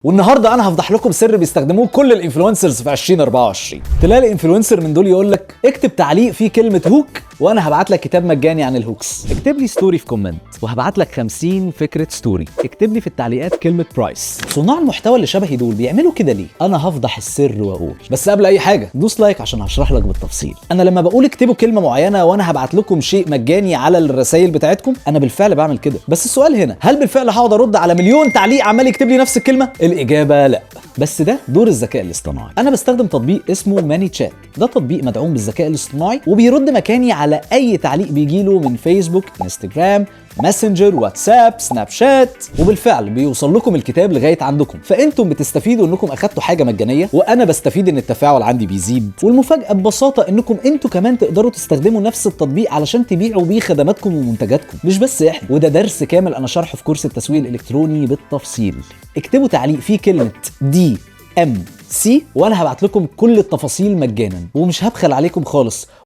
والنهارده انا هفضح لكم سر بيستخدموه كل ال influencers في 2024. تلاقي ال influencer من دول يقول لك اكتب تعليق فيه كلمة hook وانا هبعت لك كتاب مجاني عن ال hooks. اكتب لي story في comment وهبعت لك 50 فكرة story. اكتب لي في التعليقات كلمة price. صناع المحتوى اللي شبهي دول بيعملوا كده ليه؟ انا هفضح السر واقول، بس قبل اي حاجة دوس like عشان هشرح لك بالتفصيل. انا لما بقول اكتبوا كلمة معينة وانا هبعت لكم شيء مجاني على الرسائل بتاعتكم، انا بالفعل بعمل كده. بس السؤال هنا، هل بالفعل هقعد ارد على مليون تعليق عمال يكتب لي نفس الكلمة؟ الاجابة لا. بس ده دور الذكاء الاصطناعي. انا بستخدم تطبيق اسمه ManyChat. ده تطبيق مدعوم بالذكاء الاصطناعي وبيرد مكاني على اي تعليق بيجيله من فيسبوك، انستجرام، ماسنجر، واتساب، سناب شات، وبالفعل بيوصل لكم الكتاب لغاية عندكم. فانتم بتستفيدوا انكم اخدتوا حاجة مجانيه، وانا بستفيد ان التفاعل عندي بيزيد. والمفاجاه ببساطة انكم انتوا كمان تقدروا تستخدموا نفس التطبيق علشان تبيعوا بيه خدماتكم ومنتجاتكم، مش بس احنا. وده درس كامل انا شرحه في كورس التسويق الالكتروني بالتفصيل. اكتبوا تعليق فيه كلمة DMC وانا هبعت لكم كل التفاصيل مجانا، ومش هبخل عليكم خالص.